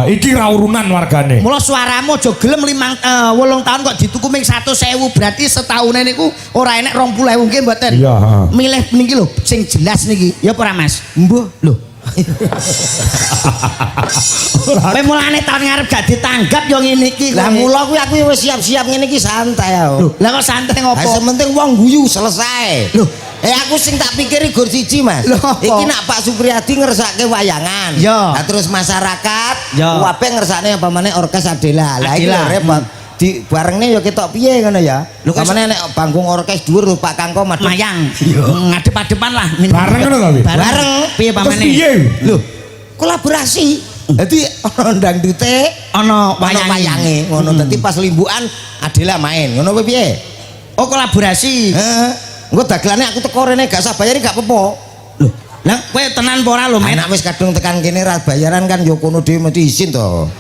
Iki ra urunan wargane. Mula suaramu aja gelem 8 tahun kok dituku ming 100.000, berarti setahune niku ora enek 20.000, nggih mboten? Iya, heeh. Milih niki lho sing jelas niki. Ya apa ora, Mas? Mbuh. Lho. Kowe mulane tahun ngarep gak ditanggap yo ngene iki Lah kowe. Mula kuwi aku wis siap-siap ngene iki, santai aku. Lho, lah kok santai Lah ngopo? Sing penting wong guyu, selesai. Loh. Eh, aku sing tak pikir gur siji, Mas. Lho, apa? Iki nak Pak Supriyadi ngersake wayangan. Ya. Lah terus masyarakat kabeh ngersakne apa maneh orkes Adela. Lah iki Adela. lho repot. Di barengne ya ketok piye ngono ya. Lho, kok Pamane nek panggung orkes dhuwur lho Pak Kangko madhep. Mayang. Ngadep-adepan lah. Bareng ngono ta, Wi? Bareng. Piye Terus pamane? piye? Lho, kolaborasi. Dadi ana dangdute, Ana ana wayange. Wayange ngono. Dadi pas limbukan Adela main. Ngono apa piye? Oh, kolaborasi. Heeh. Engko dagelane aku teko rene gak usah bayar, gak apa-apa. Lho, lah kowe tenan apa ora lho, Men? Anak wis kadung tekan kene ra bayaran kan yo kono dhewe mesti izin to.